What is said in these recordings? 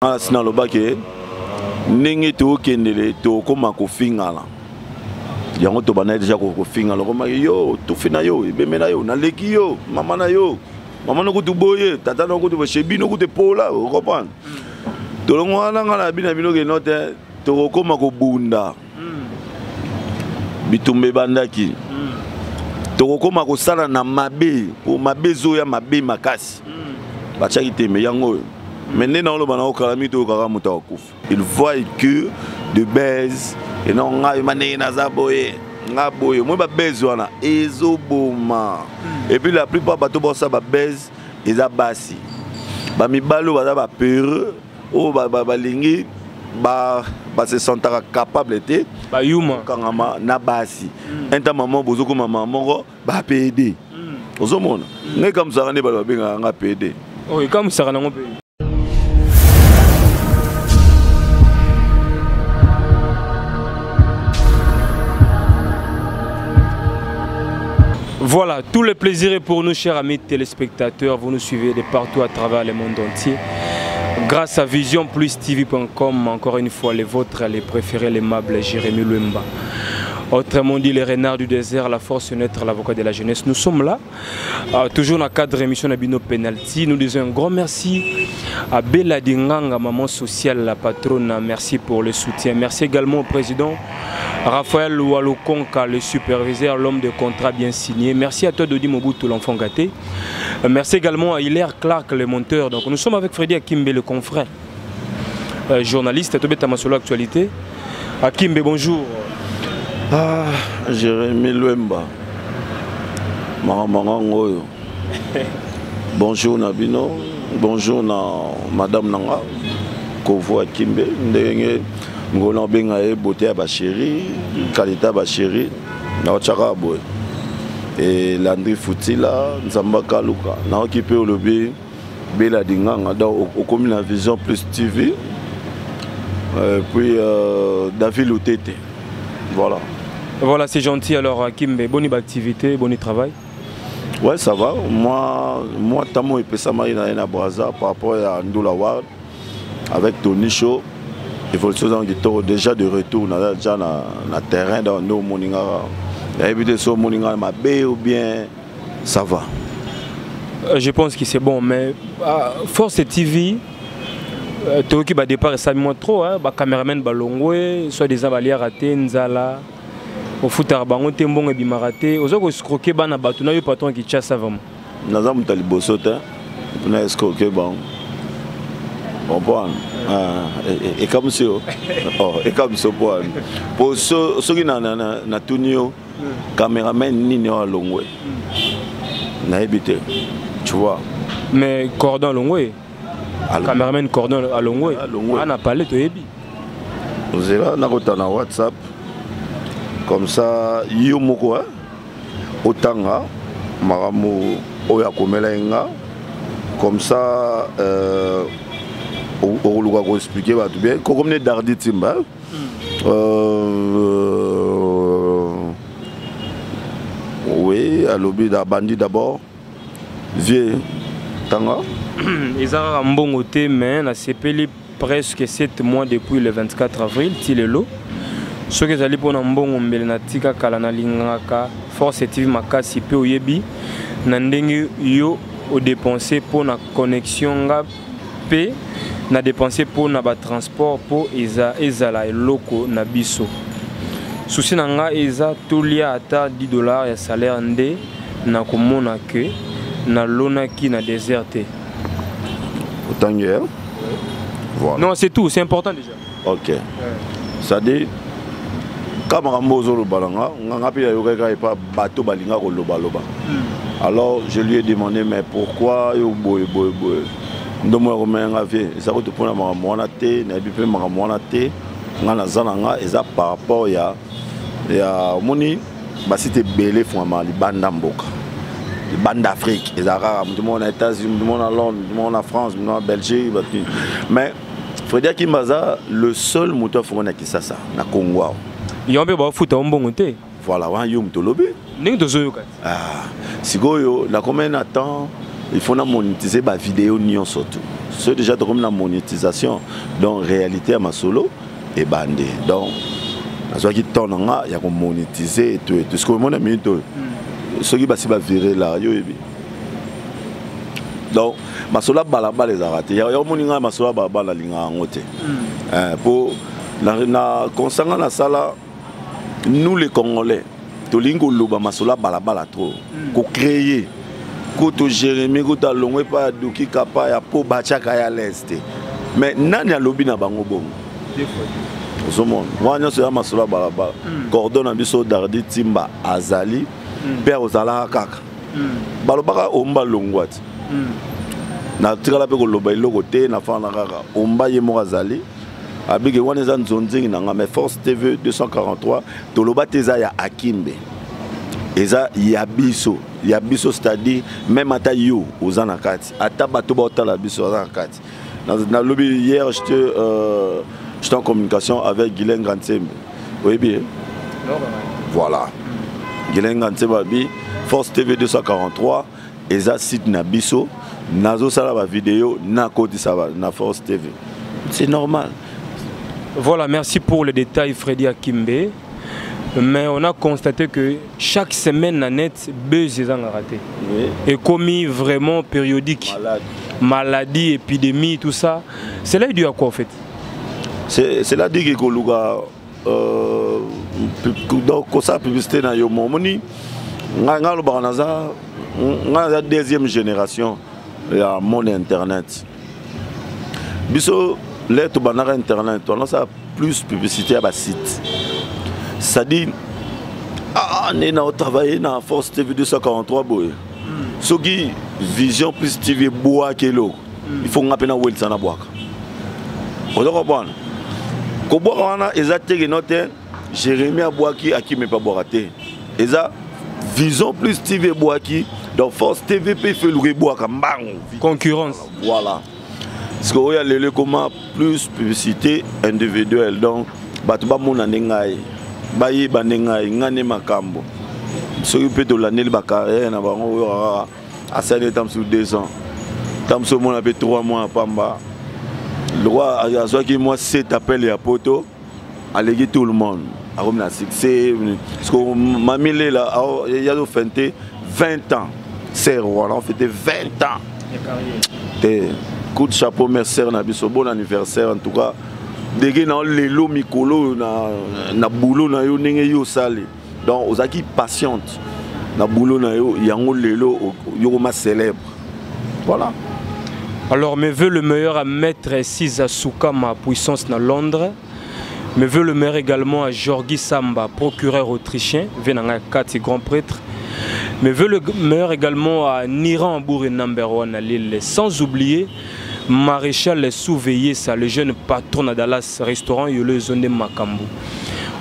Nga nasi naloba ke ndenge tokendele tokoma kofingana yango tobandaki deja kofingana okomaki yo tufi na yo ebembe na yo naleki yo mama na yo mama no kutu boye tata no kutu chez bino kutu epola ocomprendre tolongo wana nga na bino bino keno te tokokoma kobunda bitumba ebandaki tokokoma kosala na mabe mpo mabe ezoya mabe makasi batiaki tembe yango oyo mais nde naoloba na okala mingi toyokaka moto akokufa il voit que de baise eno ngai ma ndenge naza boye nga boye moi babaise wana ezoboma hmm. et puis la plupart bato baosala babaise eza basi bamibali oyo baza bapeureux oyo balingi base sentaka capable te bayuma kangama na basi hmm. un temps mama bozokoma mama moko ba PD hmm. ozomona hmm. ngai ekamusaka nde bato babengaka nga PD oh, ekamusaka nango mpe. Voilà, tout le plaisir est pour nous, chers amis téléspectateurs. Vous nous suivez de partout à travers le monde entier. Grâce à visionplustv.com, encore une fois, les vôtres, les préférés, l'aimable Jérémy Lumba. Autrement dit, les renards du désert, la force neutre, l'avocat de la jeunesse. Nous sommes là, toujours dans le cadre de l'émission Nabino Penalty. Nous disons un grand merci à Bella Dinganga, maman sociale, la patronne. Merci pour le soutien. Merci également au président Raphaël Walukonka, le superviseur, l'homme de contrat bien signé. Merci à toi, Dodi Mobutu, l'enfant gâté. Merci également à Hilaire Clark, le monteur. Donc, nous sommes avec Freddy Akimbe, le confrère, journaliste, Tobeta Masolo Actualité. Akimbe, bonjour. Ah, Jérémy Luemba. Makambo oyo. Bonjour na bino, bonjour na madame nanga Kovo Akimbe ndenge ngona obenga ye beauté ya ba chérie, qualité ya ba chérie naotiaka boye. Et Landry Futila, Nzamba Kaluka, naoki mpe olobi Bela Dinganga, donc okomi na Vision Plus TV. Puis David Lutete. Voilà. Voilà, c'est gentil. Alors, Akimbe, bonne activité, bon travail. Ouais, ça va. Moi, Tamo et Pesama, il y a Brazza par rapport à Ndula Ward avec Tony Show. Évolution déjà de retour, on a déjà na terrain dans nos moninga. Il y a évité ce moninga ma B ou bien ça va. Je pense que c'est bon, mais Force TV, toyoki ba départ esali mwa trop, hein, ba cameraman balongwe, soit des balia raté nzala, ofutaka bango te, mbongo ebimaka te, oza ko escroquer bana bato na yo patron Kinshasa vraiment. Naza moto ya liboso te na escroquer bango. Comprendre? Ekamwisi yo. Oh, ekamwisi yo po wana. Po soki natuni yo cameraman nini oyo alongwe? Nayebi te. Tu vois? Mais cordon alongwe. Cameraman cordon alongwe. Alongwe. Ana parlé toyebi. Ozela nakota na WhatsApp comme ça yo moko hein otanga makambo oyo akomela ye nga comme ça okoluka koexplike bato bien kokomi ne Dardi Timba hein? Oui, alobi abandi d'abord vieux tanga. Eza kaka mbongo te, mais nasepeli presque 7 mois depuis le 24 avril ti lelo. Soki ezali mpona mbongo mbele natika kala, nalingaka Force TV makasi mpe oyebi na ndenge yo odepense mpona connexion nga mpe na depense mpona batransport mpo ezala eloko na biso. Souci na nga eza tolia ata 10 $ ya salaire nde nakomona ke nalonaki na désert te. Otangi, hein? Voilà. Non, c'est tout, c'est important déjà. Ok. Ouais. C'est-à-dire, quand makambo ozoloba na nga, nga nga mpe nayokaki kaka epa bato balinga kolobaloba. Alors, je lui ai demandé, mais pourquoi yo boye, boye, boye? Ndomo ya komela nga vie, eza kutu mpona makambo wana te, nayebi mpe makambo wana te, nga naza na nga, eza par rapport ya omoni basite ebele efungama libanda mboka, libanda Afrique, ezalaka kaka moto moko na États-Unis, moto moko na Londres, moto moko na France, moto moko na Belgique, bato nini. Mais Freddy Akimba aza le seul moto afunga na Kinshasa, na Congo awa. Yo mpe bafuta yo mbongo te. Voilà, wana yo moto olobi. Ndenge tozoyoka. Ah, sikoyo nakomai na temps Il faut na monétiser ba vidéo nyonso tout. Ce déjà tokomi na monétisation, donc réalité ya masolo ebande. Donc nazwaki temps na nga ya komonétiser et tout et tout. Sikoyo omona minute oyo soki basi bavire la yo oyebi. Donc masolo ya balabala ezalaka te. Ya omoni ngai masolo ya balabala nalingaka yango te mpo na constat nga nasala, nous les Congolais tolingi koloba masolo ya balabala trop, kocréer kutu Jérémi kutu alongwe epai ya Duki Kapa ya po batiaka ya lese te. Mais nani alobi na bango bongo? Ozomona wana nyonso ya masolo ya balabala. Cordon na biso Dardi Timba azali mpe akozalaka kaka. Balobaka Omba longwa ti natikala mpe koloba eloko te. Nafanda kaka Omba ye moko azali abike wana eza nzonzingi na nga. Mais Force TV 243 toloba te eza ya Akimbe, eza ya biso, ya biso, c'est-à-dire même ata yo oza na kati, ata bato baotala biso baza na kati. Nalobi hier j'étais en communication avec Guylain Gransembe, oyebi? Voilà, Guylain Gransembe abi Force TV 243 eza site na biso, nazosala bavideo nakotisa na Force TV, c'est normal. Voilà, merci pour le détail, Freddy Akimbe. Mais on a constaté que chaque semaine na net, buzz est raté. Oui. Et commis vraiment périodique. Malade. Maladie, épidémie, tout ça. C'est là dû à quoi en fait? C'est là dit que koluka donc kosala publicité na yo momoni ngai ngai alobaka naza ngai naza deuxième génération ya monde internet. Biso le tobandaka internet, tonosala plus publicité ya basite, c'est-à-dire ah, nde na otravaille na Force TV 243 boye, soki Vision Plus TV ebwaki eloko, il faut nga mpe nawelisa na bwaka. Oza comprendre? Kobwaka wana eza teke no te Jérémi abwaki, Akimi mpe abwaka te. Eza Vision Plus TV ebwaki, donc Force TV mpe efe eluka ebwaka mbangu. Concurrence. Voilà. Parce que oyo lelo ekoma plus publicité individuelle, donc bato bamona nde ngai, bayeba nde ngai, ngai nde makambo. Soki mpe tolandeli bacarrière na bango oyo kaka asali ta mosusu 2 ans, ta mosusu omona mpe 3 mois ya pamba, lokwa azwaki mwa 7 appel ya poto, aleki tout le monde, akomi na succès. Parce que Mami Lela yazofente 20 ans, ser wana ofete 20 ans te. Coup de chapeau, merci na biso, bon anniversaire. En tout cas ndenge na lelo mikolo na, na boulot na yo, ndenge yo osali, donc ozalaki patiente na boulot na yo, yango lelo yo koma célèbre. Voilà. Alors, me veut le meilleur à Maître Siza Soukama, puissance dans Londres. Me veut le meilleur également à Georgi Samba, procureur autrichien, venant Kati, grand prêtre. Me veut le meilleur également à Niran Bouré number one à Lille. Sans oublier Maréchal Souveillé, ça, le jeune patron à Dallas, restaurant Yolo Zone Makambu.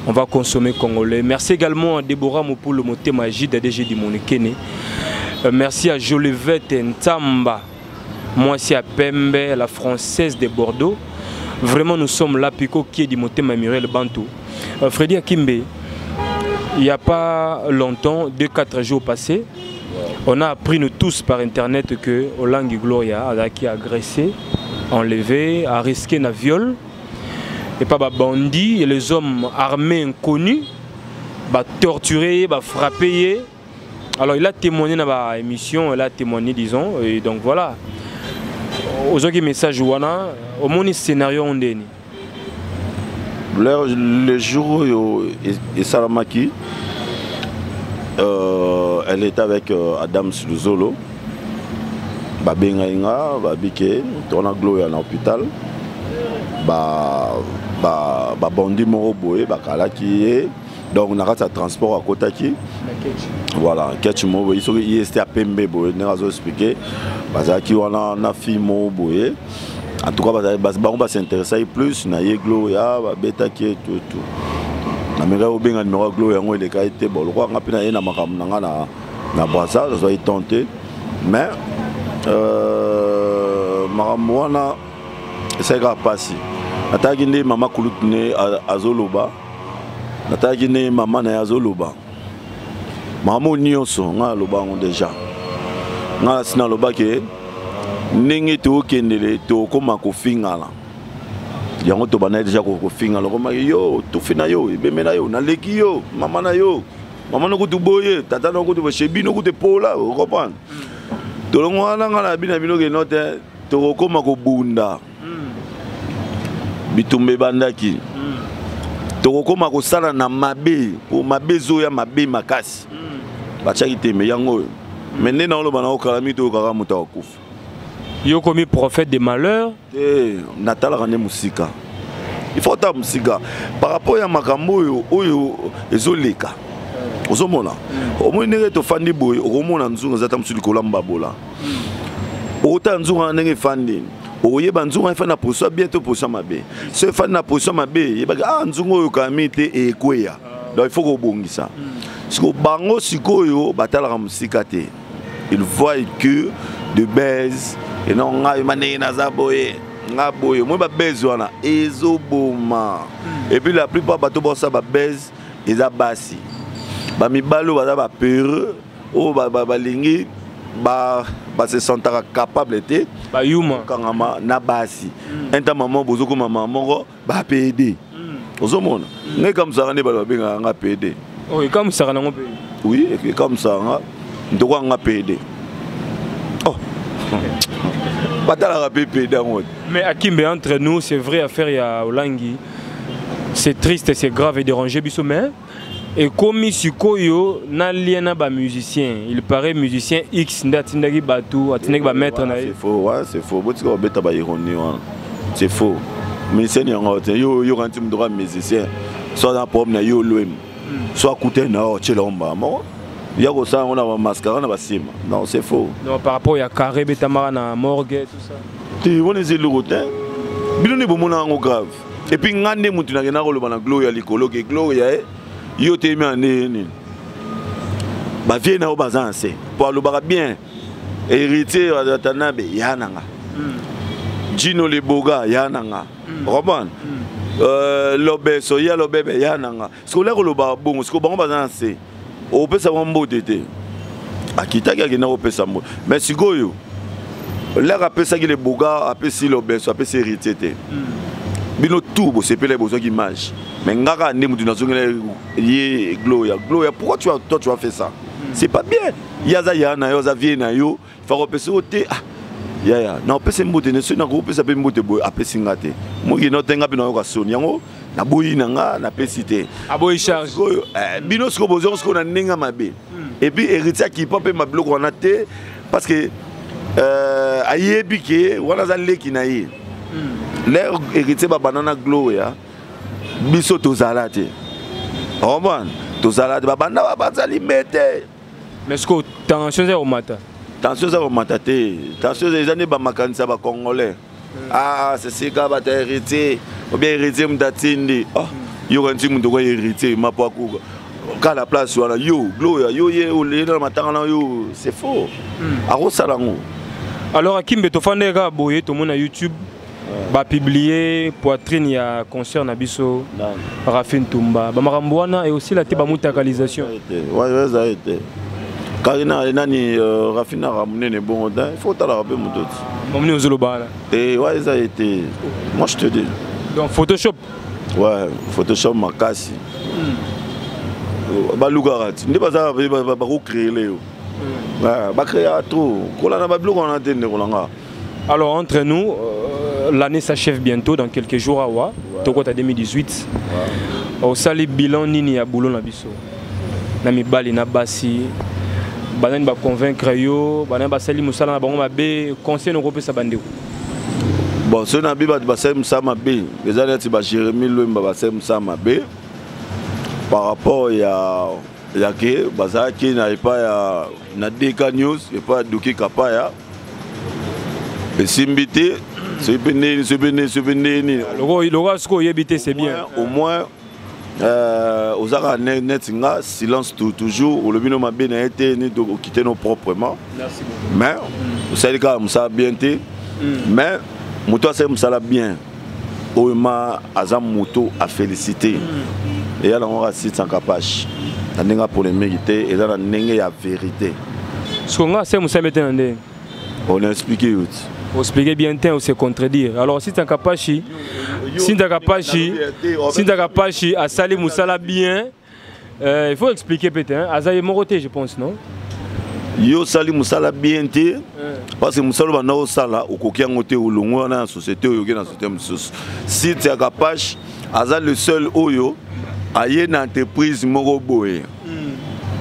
On va consommer congolais. Merci également à Déborah Mopoul, Motema Gide, DG du Monikene. Merci à Jolivette Ntamba, moi c'est à Pembe, la française de Bordeaux. Vraiment nous sommes là, Pico qui est du Motema Muriel Bantou. Freddy Akimbe, il n'y a pas longtemps, 2-4 jours passés, on a appris nous tous par internet que Olangi Gloria a été agressé, enlevé, a risqué un viol. Et pas bandit et les hommes armés inconnus, bah torturé, bah frappé. Alors il a témoigné dans la émission, il a témoigné disons, et donc voilà. Aujourd'hui message wana, au moins scénario on dit. Le jour où esalamaki, elle était avec Adam Luzolo. Babengai nga, babike, tona Gloria na hôpital. Ba ba ba bandi moko boye bakalaki ye, donc na kati ya transport akotaki, voilà, ketch moko boye, soki IST ya pembe boye, ndenge azo expliquer, bazalaki wana na fille moko boye. En tout cas bango bas'intéressaki plus na ye Gloria, babetaki ye tout tout. Namekaki kobenga numéro ya Gloria, yango elekaki te. Bon, lokola nga mpe na ye na makambo na nga na Braza, nazwaki temps te. Mais makambo wana esali kaka mpasi. Natalaki nde mama kulutu ne azoloba, natalaki nde mama na ye azoloba makambo nyonso. Ngai aloba yango déjà, Nga nasi nalobaki ndenge tokendele, tokóma kofingana. Yango tobandaki deja kofingana, okomaki yo tufi na yo, ebembe na yo, naleki yo, mama na yo, mama nokutu boye, tata nokutu shebi nokutu epola, ocomprendre. Tolongo wana, nga na bino bino keno te, tokokóma kobunda. Bitumba ebandaki, tokokóma kosala na mabe, po mabe ezoya mabe makasi. Batiaki tembe yango oyo, me nde naoloba na okala mingi, toyokaka moto akokufa. Yo komi prophète de malheur. Te, natalaka nde mosika. Il faut otala mosika par rapport ya makambo oyo oyo ezoleka. Ozomona, omoni ndenge tofandi boye, okomona nzungu eza ta mosusu likolo ya mbabola. Okotala nzungu wana ndenge efandi, okoyeba nzungu wana efandi na position bien to position mabe. So efandi na position mabe, yebaki ah, nzungu oyo kami te, ekweya. Donc il faut kobongisa. Siko bango sikoyo batalaka mosika te, ils voient que de buzz. Eno ngai ma ndenge naza boye, nga boye, moi babuzz wana ezoboma. Et puis la plupart bato bosala babuzz eza basi. Bamibali oyo baza bapeureux, oyo balingi base sentaka capable te. Bayuma. Kangama na basi un temps, mama bozokoma mama moko bapd. Ozomona ngai kamusaka nde bato babengaka nga PD. Oyo ekamusaka nango mpe. Oui, ekamusaka nga ntoko nga PD. Oh, batalaka mpe PD yango. Mais Akimbe, entre nous, c'est vrai, affaire ya Olangi, c'est triste, c'est grave et dérangé biso, mais ekomi sikoyo na lien na bamusicien. Il paraît musicien X nde atindaki bato, atindaki bamaître na ye. C'est faux, ouais, c'est faux. Botika babeta baironie wana, c'est faux. Musicien yango te, yo yoka nti moto ka musicien so aza na problème na yo, olwemi so akutani na yo, otyela mbaa moko ya kosala yango na bamascara na basima. Non, c'est faux. Non, par rapport ya carré betamaka na morgue, tout ça. Te, wana eza eloko te. Bino nde bomona yango grave. Et puis nga nde motu nakenda koloba na Gloria likolo ke Gloria e yo telemi na nde nini, bavie na yo baza na se, po alobaka bien Héritier Watanabe ya na nga, Jino Leboga ya na nga, comprendre, Lobeso ya Lobebe ya na nga. Sikoyo olia kolobaka bongo, sikoyo bango baza na se, opesa bango mbote te. Akitaki, akenda kopesa mbote, mais sikoyo lere apesaki Leboga, apesi Lobeso, apesi Héritier te. Bino tout bosepela, bozwaki image, mais nga kaka nde motu nazongela ye Gloria. Gloria, pourquoi tu as, toi tu as fait ça? C'est pas bien. Ye aza ya na yo, aza vie na yo, faka opesa yo te. Ah yaya, na opesa mbote ne, soki nakopesa mpe mbote boye, apesi nga te. Moki no te, nga mpe nayoka soni yango, naboyi na nga, napesi te. Aboyi charge. Sikoyo bino sikoyo bozongo sikoyo na ndenge ya mabe. Et puis Héritier akipa mpe mabiloko wana te, parce que ayebi ke wana aza leki na ye. Lere Héritier babanda na Gloria, biso tozala te, comprendre, tozala te, babanda bazali mete. Mais sikoyo tension eza komata. Tension eza komata te, tension eza nde bamakanisi ya bacongolais. Ah, sesika bato ya Héritier ou bien Héritier moto atindi. Oh, yoka nti moto kwa Héritier mapo akuka kala place wana, yo Gloria, yo ye oleye na matanga na yo, c'est faux. Akosala yango. Alors Akimbe, tofandaki kaka boye, tomona YouTube bapublie poitrine ya concert na biso Rafine Tumba. Bamakambo wana eosila te, bamutakalisation. Eza ye te. Karina nani, Rafine aka monene bongo te, il faut otalaka mpe moto ti. Mamoni ozoloba wana. Te, wa eza ye te, moi je te dis. Donc Photoshop. Ouais, Photoshop makasi. Balukaka ti nde baza bakocréele yo, bacréaka trop, kolanda babiloko wana te, ndeko na nga. Alors entre nous, l'année s'achève bientôt, dans quelques jours awa, ouais. Tokota 2018. Ouais. Osali bilan nini ya boulot na biso? Na mibali na basi, banani ba convaincre yo, banani basali musala na bango mabe, conseil noko pesa bandeko? Bon, soki na bi bato basali mosala mabe, eza neti ba Jérémi Lwemba basali mosala mabe par rapport ya ke bazalaki na epai ya na DK News, epai ya Duki Kapaya, esimbi te. Soki mpe ndeni, soki mpe ndeni, soki mpe ndeni. Lokola sikoyo oyebi te, c'est bien. Au moins oza kaka neti nga, silence toujours. Olobi no mabe na ye te, ni okite no proprement, mais osali kaka mosala bien te. Mais moto asali mosala bien oyo ma aza moto afélicité, eya nango kaka 600 capache na ndenge ya polémique te, eza na ndenge ya vérité. Siko nga asali mosala bien te na ndenge? On a expliqué yo ti. Expliquer bien te, se contredire. Alors Cynthia Kapashi, Cynthia Kapashi, Cynthia Kapashi asali mosala bien. Il faut expliquer peut-être, hein. Aza ye moko te, je pense, non? Yo osali mosala bien te parce que mosala banda osala okoki yango te, olongo wana na société oyo oke na société mosusu. Cynthia Kapashi aza le seul oyo aye na entreprise moko boye,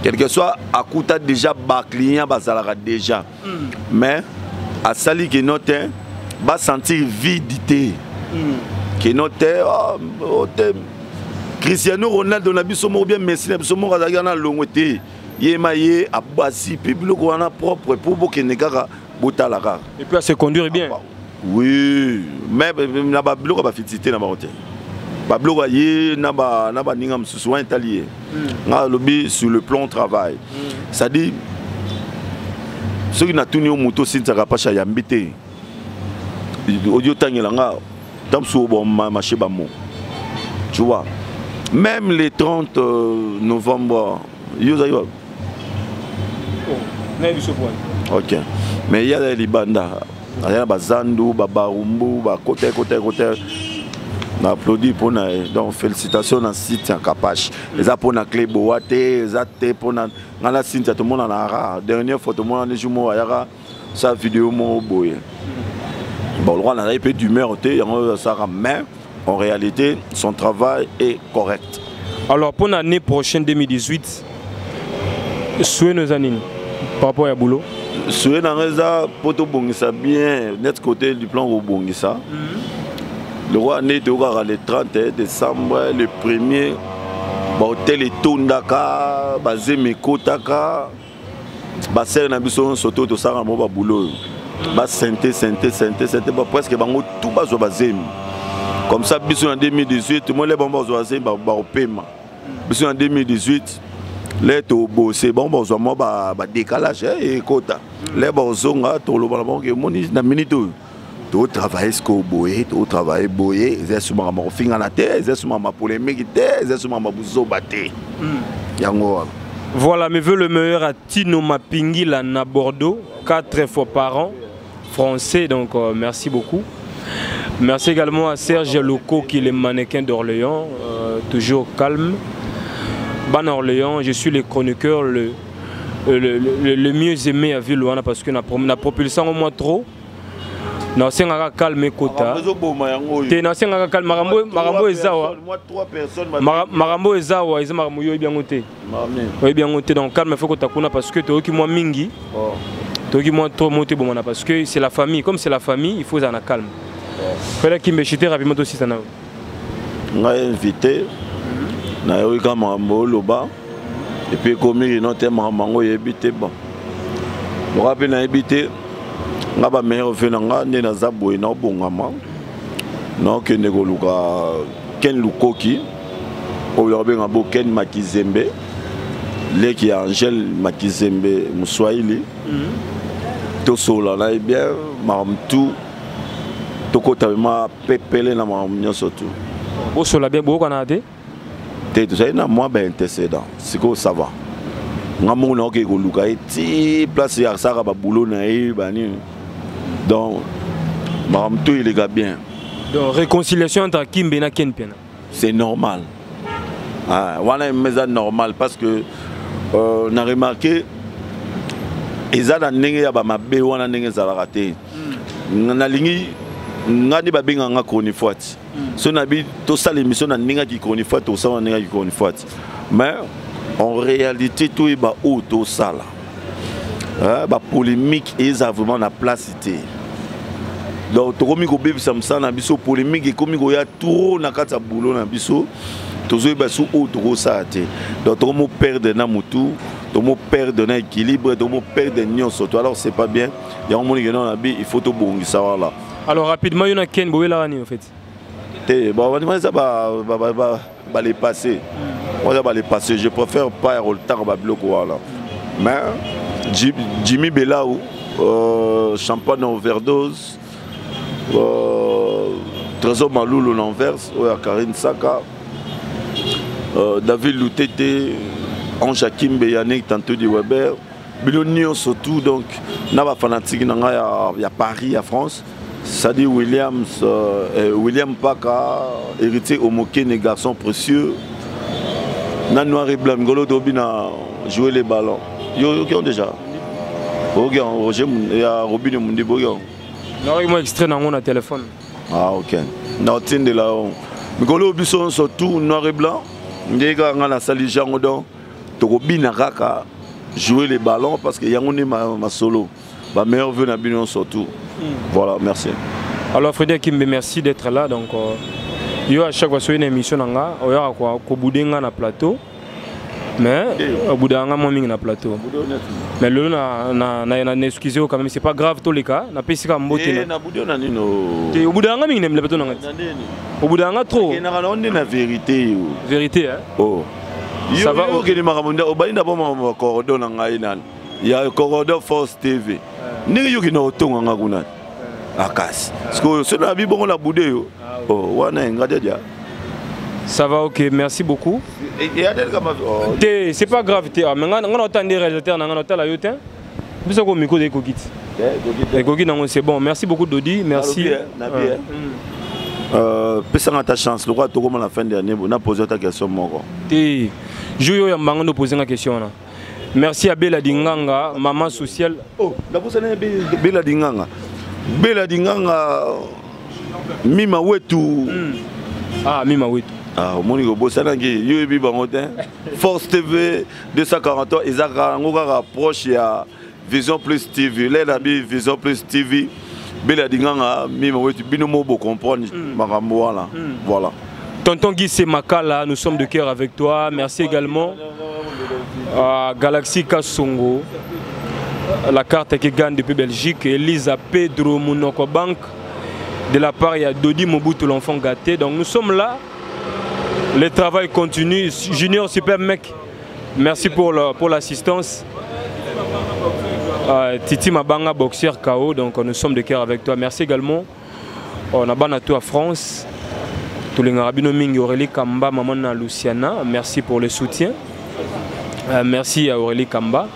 quelque soit akuta déjà baclient bazalaka déjà, mais asali keno te basentir vide te, keno te, oh, te Cristiano Ronaldo na biso moko bien, Messi na biso moko azalaki wana longwe te, ye ma ye abazipi biloko wana propre mpo bokende kaka botala kaka. Et puis à se conduire bien. Ah, oui, mais na babiloko ya bafitité na bango te, babiloko ya ye na baninga mosusu wana etali ye. Nga alobi sur le plan travail, c'est-à-dire soki natuni yo moto osintisaka mpasi ayambi te, odi otangela nga ntango mosusu bomache bamo, tu vois, même les 30 novembre yo ozali wapi? Ok, mais ye azali libanda, azali na bazandu babarumbu bakota ekota ekota na applaudi mpona ye. Donc félicitation na Cynthia Kapache. Eza mpona clé boa te, eza te mpona ngai na Cynthia tomona na rare dernière fois tomonani jour moko ayaka sa vidéo moko boye. Bon, le roi nazali mpe d'humeur te, yango asalaka, mais en réalité son travail est correct. Alors pour l'année prochaine 2018, souhait nos nini par rapport à boulot? Souhait na nga eza mpo tobongisa bien net côté du plan kobongisa le roi nde toyokaka le 31 décembre, le premier bahotel etondaka, bazemi ekotaka, basere na biso nyonso to tosalaka bango babulo oyo basente sente sente sente presque bango tu bazwa bazemi. Comme ça biso na 2018 mole bango bazwa bazemi, bakopema. Biso na 2018 le tobose bango bazwa mwa badécalage ekota le bazonga, toloba na bango ke omoni na minute oyo totravaille sikoyo boye, totravaille boye, eza su makambo kofingana te, eza su makambo polémique te, eza su makambo buzoba te, yango wana. Voilà, mais veut le meilleur à Tino Mapingila na Bordeaux, quatre fois par an, français, donc merci beaucoup. Merci également à Serge Loco qui est le mannequin d'Orléans, toujours calme. Ban Orléans, je suis le chroniqueur le mieux aimé à Ville parce que na propulsé au moins trop. Nasengaka calme ekota te, nasengaka calme. Makambo eza awa, makambo eza awa, eza makambo yo oyebi yango te, oyebi yango te. Donc calme faut kota kuna parce que toyoki mwa mingi, toyoki mwa trop mo te bomana parce que c'est la famille. Comme c'est la famille, il faut ezala na calme. Frère Kimbe, chite rapidement tosisa na yo. Ngai invité nayoki kaka makambo oloba et puis ekomi kino te makambo yango oyebi te. Bon, loka mpe nayebi te, nga bameilleur vœu na nga nde naza boye, naobongama, naokende koluka Ken Lukoki oyo babenga bo Ken Makizembe, leki ya Angele Makizembe moswahili. Tosola na ye bien makambo tu, tokota ma pepele na makambo nyonso tu. Bosola bien, boyokana te? Te, tozali na mwa baintercédent. Sikoyo ça va, nga moko naokei koluka ye ti place ye asalaka babulo na ye banini, donc makambo to eleka bien. Donc réconciliation entre Kimbe na Ken Piana? C'est normal. Ah, wana eza normal parce que na remarqué eza na ndenge ya bamabe wana ndenge ezalaka te. Nalingi nga nde babengaka nga chronifoite. So nabi tosala émission na ndenge aki chronifoite, tosala na ndenge aki chronifoite, mais en réalité toyeba oyo tosala bapolémique eza vraiment na place te. Donc tokomi kobebisa mosala na biso, polémique ekomi koya trop na kati ya boulot na biso, tozoyeba so oyo tokosala te. Donc tokomo perdre na motu, tomo perdre na équilibre, tomo perdre nyonso to. Alors c'est pas bien. Yango moni keno na bi il faut tobongisa wala. Alors rapidement, yo na Ken boyelaka nini en fait? Te, bandima eza bale passé eza bale passé, je préfère pas ya koltanga babiloko wana. Mais Jimmy Belau, champagne overdose, Trésor Malulu na Anvers oyo ya Karine Saka, David Lutete, Ange Akimbe, Yannick Tantudi Weber. Bino nyonso tout, donc na bafanatique na ngai ya Paris, ya France, c'est-à-dire Williams, William Paka, héritier Omokene, garçon précieux, na noir et blanc, ngolo tobi na jouer les ballons. Yo yoki déjà oyoki Roger ya Robine Mundibu, oyoki? Naoki mwa extrait nango na téléphone. Ah ok, na otindela yo mikolo biso nyonso tout noir et blanc. Nde kaka ngai nasali jango, donc tokobina kaka jouer les ballons, parce que yango nde masolo. Bameilleurs vœux na bino nyonso tout. Voilà, merci. Alors Freddy Akimbe, merci d'être là. Donc yo, à chaque fois soki na émission na nga, oyaka kobude nga na plateau, mais obudaka nga mwa mingi na plateau, mais lelo na excuse yo quand même, c'est pas grave. Toleka, napesi kaka mbote. Nabudi na nino? Te, obudaka nga mingi na plateau na nga, obudaka nga trop. Kendaka na nde na vérité yo. Vérité, hein? Oh. Ça va, okende makambo nde obandi d'abord makambo ya cordon na ngai nani ya cordon Force TV, ndenge yoki na otonga nga kuna akasi sikoyo soki nabi bongo na bude yo wana enga jaja. Ça va, ok, merci beaucoup. Te, c'est pas grave te. Ah, mais nga nga na nde réalisateur na nga na otala yo te, biso ko micro de ekoki ti ekoki nango, c'est bon. Merci beaucoup Dodi, merci. Pesanga ta chance lokola tokoma na fin dernier, na pose ta question moko. Te, jour oyo yambanga nde opose nga question wana. Merci à Bela Dinganga, maman sociale. Oh, nabosana Bela Dinganga, Bela Dinganga, Mima Wetu. Ah, Mima Wetu. Ah, omoni kobosanaki yo, yebi bango te. Force TV 243 ezalaka yango kaka proche ya Vision Plus TV. Le na bi Vision Plus TV, Bela Dinganga, Mima Wetu, bino mo bocomprendre makambo wana. Voilà. Tonton Guy Makala, nous sommes de cœur avec toi. Merci également à Galaxy Kassongo, la carte qui gagne depuis Belgique. Elisa Pedro Munoko Bank, de la part, il y a Dodi Mobutu, l'enfant gâté. Donc nous sommes là. Le travail continue. Junior Super Mec, merci pour l'assistance. Titi Mabanga, boxeur KO, donc nous sommes de cœur avec toi. Merci également. On a tout à France. Tolingaka bino mingi. Aurélie Kamba, maman na Luciana, merci pour le soutien. Merci à Aurélie Kamba.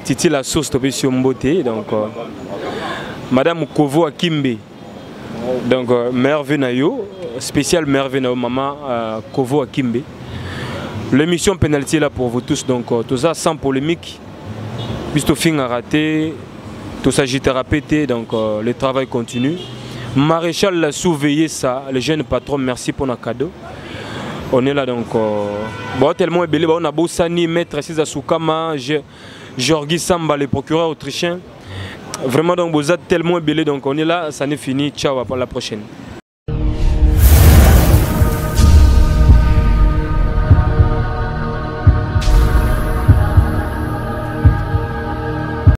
Titi la source, topesi yo mbote. Donc Madame Kovo Akimbe. Donc merveille na yo, spécial merveille na yo, maman Kovo Akimbe. L'émission Penalty est là pour vous tous, donc tout ça sans polémique. Puisque fin a raté, tout ça j'étais répété, donc le travail continue. Maréchal l'a surveillé ça, le jeune patron, merci pour notre cadeau. On est là donc, bon, tellement ébélé, bon, on a beau Sani, maître César Soukama, Georgi Samba, le procureur autrichien. Vraiment donc, vous êtes tellement ébélé, donc on est là, ça n'est fini. Ciao, à la prochaine.